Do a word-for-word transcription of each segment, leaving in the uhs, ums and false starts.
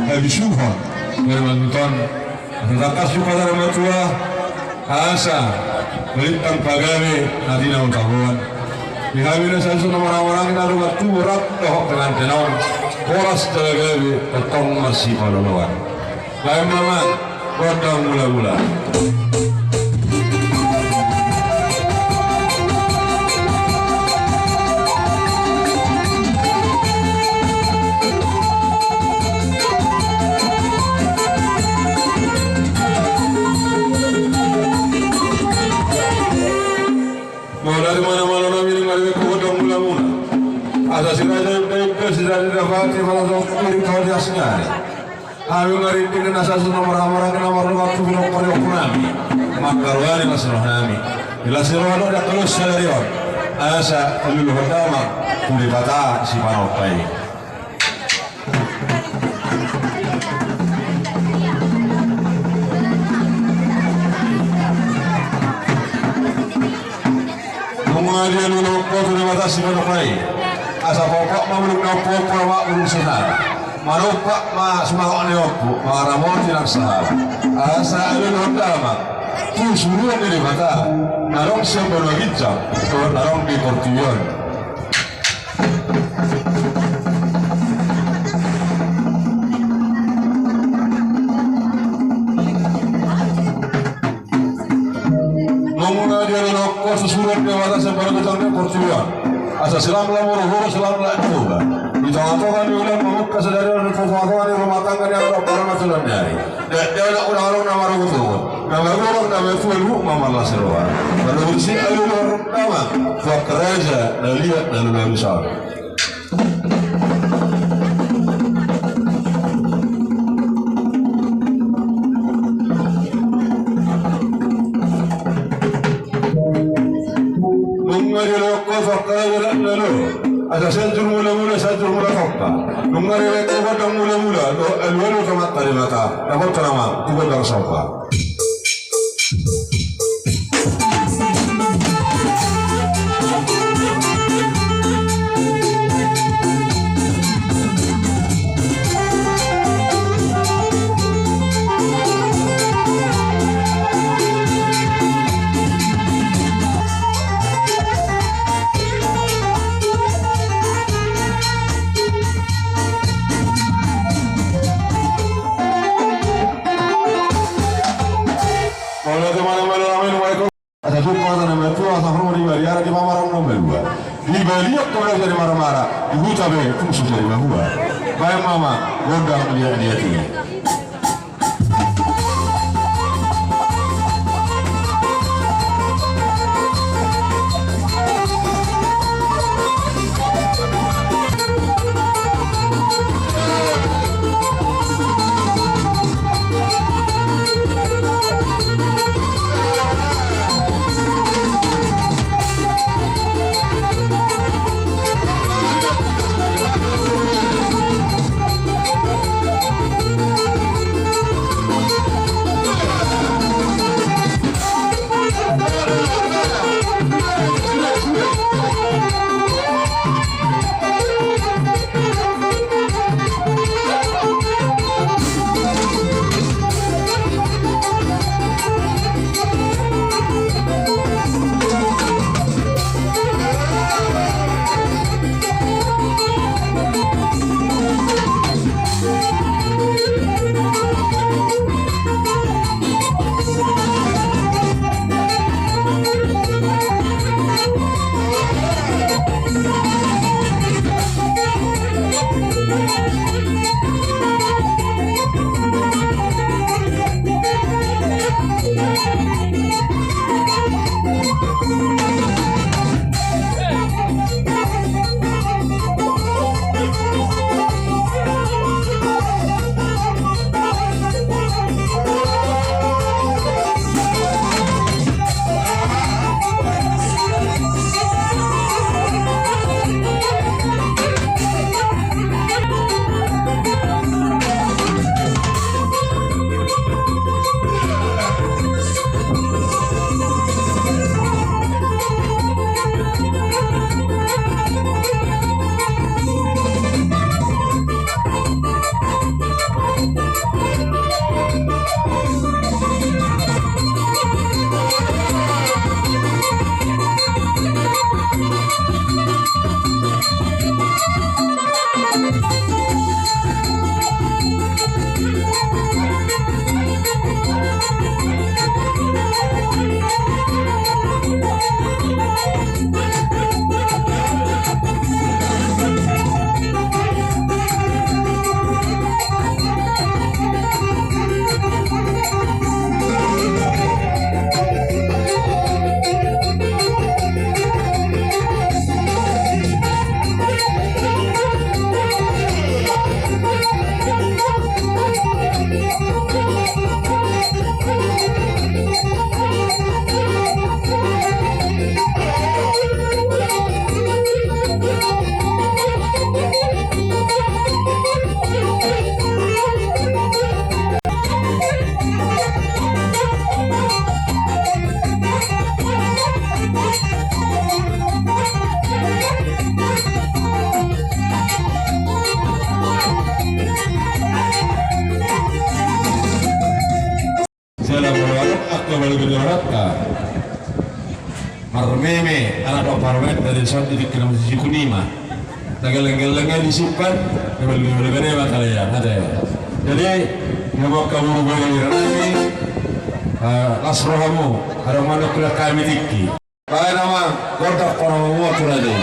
Habisuhon, Hermanton, asa tangkas tu hata ni natuatua, asa balintang pagabe na di na utaboan. Di hami na sasuna marhahamaranggi na rumat tu borat dohot penganten on, horas jala gabe tongtong marsipaloloan. Baen ma amang gondang mulamula. Mauliate ma amang, mauliate ma amang, nunga dibaen gondang mulamula. Asa si raja i, si raja i, dapot i, pala dong, iri kau di asingari. Hami nunga rinding na sasuna marhahamaranggi na marrumat tu pinompar ni ompu nami, mangkarohani las ni roha nami. Las ni roha do diangka sadari on, asa luluhon damang tu Debata Sipanompa i. Nunga dialualuhon ho tu Debata Sipanompa i, asa paompak ma bulung ni ompuompu, paompak ma bulung sahana. Manompak ma sumangot ni ompu, mangaramoti nang sahala. Asa alualuhon damang tu suruon ni Debata na adong sian banua ginjang dohot na adong di portibi on. Nunga dialualuhon ho tu suruon ni Debata sian banua ginjang dohot portibi on, asa silamlam uruhuru, silamlam toga. Di tongatonga ni ulaon mamungka sadari on, di tongatonga ni rumah tangga ni angka paramaculan ni ari. Dang adong na marungutungut, na marurang, na matua, luhut ma marlas ni roha. Molo disi alualuhon damang tu angka raja na liat na lolo di son. Nunga dialualuhon ho tu angka raja na lolo, asa sianjur mulamula, sianjur mula tompa. Nunga dibaen gondang mulamula, alualuhon tu Amanta Debata, dapotan ma tu gondang somba. Mauliate ma amang, mauliate ma amang. Asa tung hata ni natuatua, asa horong di bariara, di pamarang na malua. Di balian pe olo jadi maramara, di huta pe tung so jadi mahua. Baen ma amang gondang liatliat i. Marmeme anak dohot parumaen, dari son di tingki na masisiku nima. Na geleng-geleng i disimpan, na beli-beli bere ma kalian, ate. Jadi, na mangkaburu bere i, las rohamu, adong mandok kuliah kami tingki. Baen amang, gondang panamu aturan i.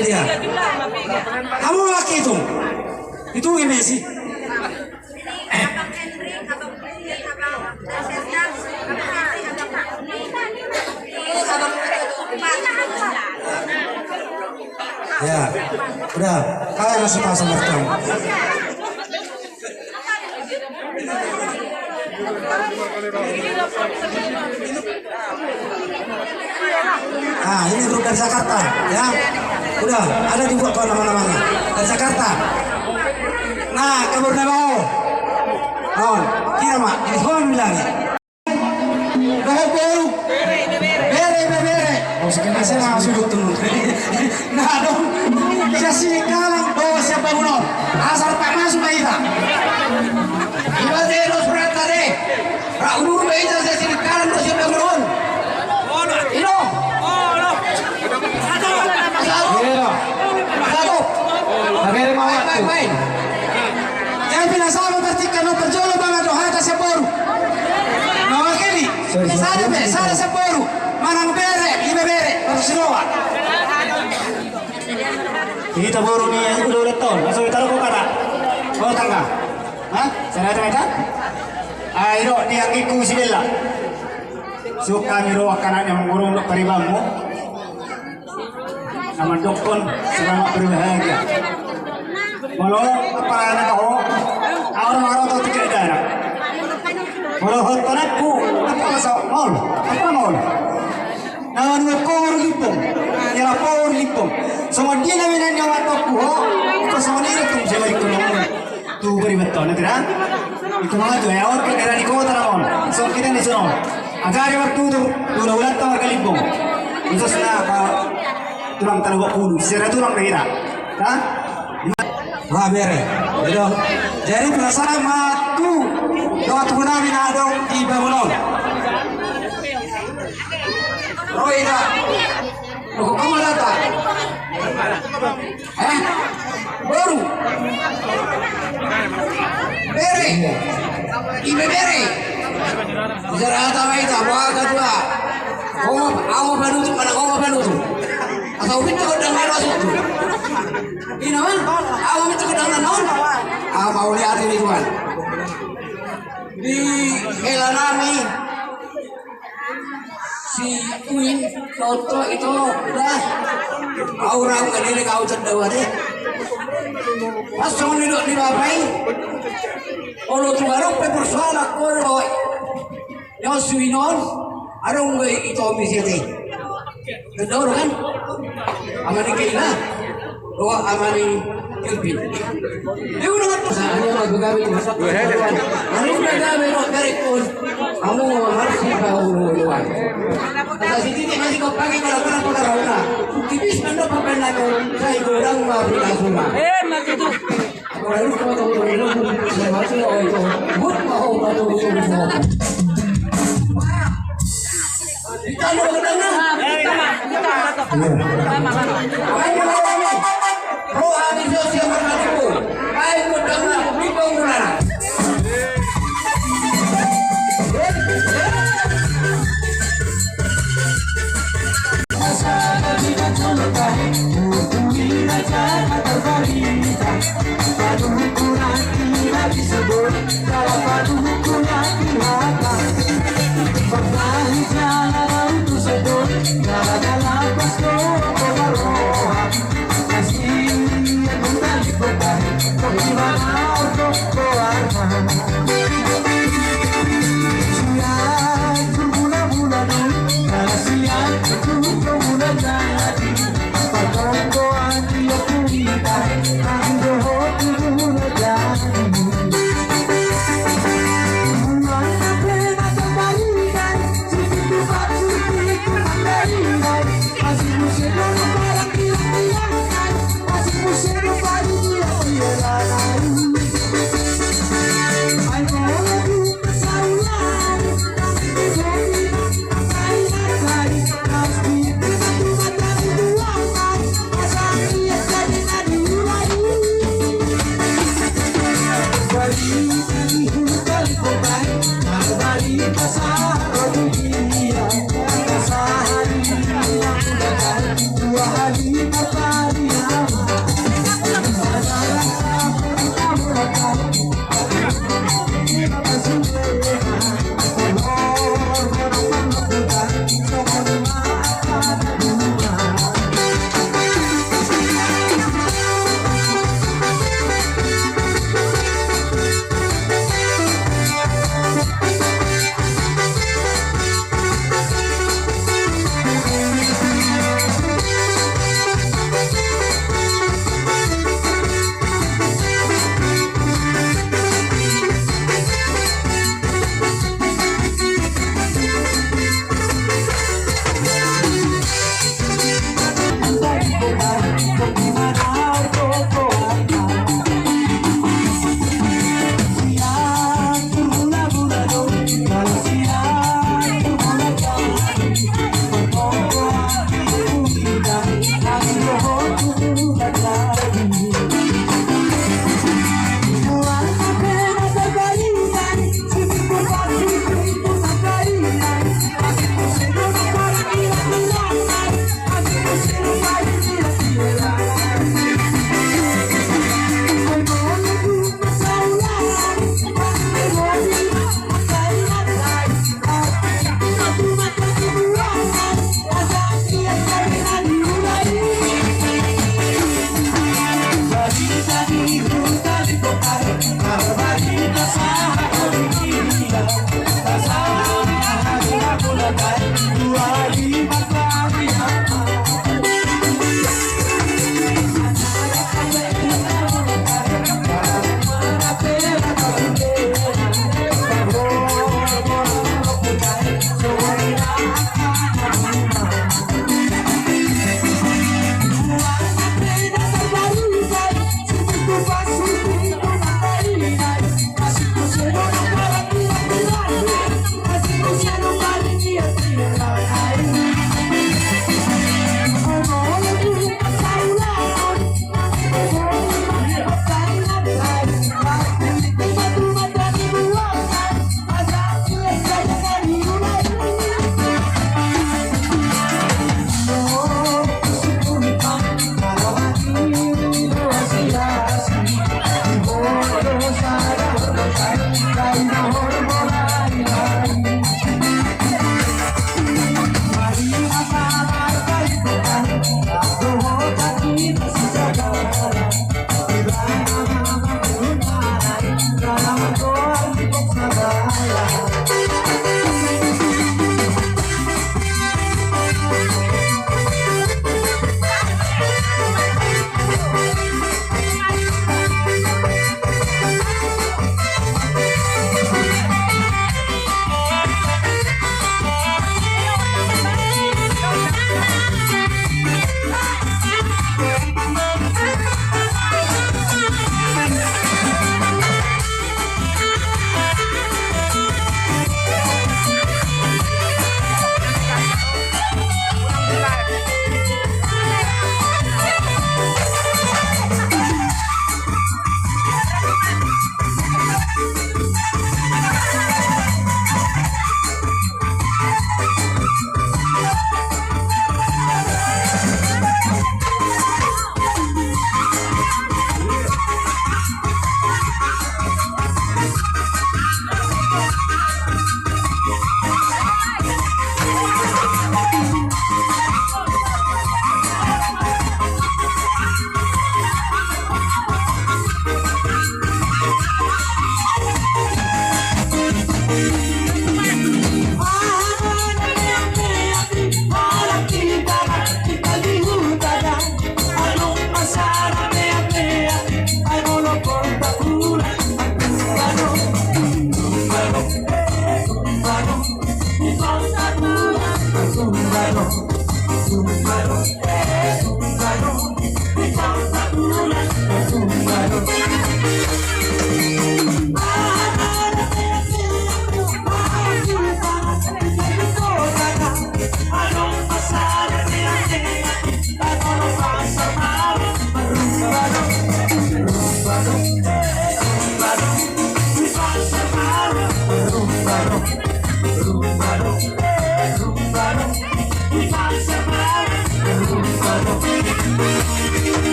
Dia. Hamu ma hitung. Hitung i Messi. Ya, udah. Kaya nasi pasang bertemu. Ah, ini grup dari Jakarta, ya. Udah, ada dibuat kok nama-namanya. Dari Jakarta. Nah, kabur nama. Oh, kira mak, ini hon bilang. Dohot boru. Bere, bere, bere. Oh, sekarang saya langsung sudut tuh. Nah, dong. Sian Singkalang baoa sian Bangunon. Asal tak masuk, Pak, ita. Iba te dos berata de. Ra udur, Pak, ita sian Singkalang baoa sian Bangunon. Ino. Satu. Satu. Main, main, main. Jadi pinasahaton partingkian on, parjolo manang do hata sian boru. Mawakili. Sada pe, sada sian boru. Manang bere, iba bere, baru siroa. Hita boru ni udah udah ton, langsung hita rokok kata. Oh, tangga. Hah? Sada tangga? Ah, iro ni anggingku si Bella. Suka ni ro angka anak ni mangurung dok paribanmu. Na mandokkon selamat berbahagia. Molo apa anak kau? Au na maroto tiga dana. Molo hot anakku, apa masa mol? Apa mol? Na mandokkon limbong. Ya lapor limbong. Sama dia na minan nyawa tokku ho. Ko sama dia tu siapa itu namun. Tu beri beton, nanti dah. Itu mah tu ya, orang kira di kota namun. So kita ni sono. Agari waktu tu, tu udah ulang tau warga limbong. Khususna, eh, tulang Tano Bakulu, secara tulang daerah. Hah? Wah, bere. Jadi, jadi perasaan matu. Doa tu nami na adong di Bangunon. Roy dah. Rokok kamu data. Eh? Boru. Bere. Ibe bere. Bicara kata mai ta, bawa kata dua. Kau mau, kau mau panutup, mana kau mau panutup? Asal kita udah nggak masuk tuh. Ini mana? Kau mau kita udah nggak naon? Ah, mau lihat ini, Tuan. Di hela nami. Si Uin, kau to, ito, dah. Au rau kan ini kau cerda wade. Pas songon nidok ni bapa i. Olo tu barok pe persoalan koro. Nyo si Uin on, adong be ito misi ate. Kedoro kan? Amani Keina. Dohot amani Kelvin. Dia udah nggak tahu. Nah, ini mah begawe tuh. Harus begawe, no, dari pun. Kamu harus dibawa duluan. Kata si Titi masih kau pakai kalau kena tukar rona. Tipis kan dapat pernah kau. Saya kurang mah pindah semua. Eh, mati tuh.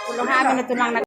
Ulo hami na tulang na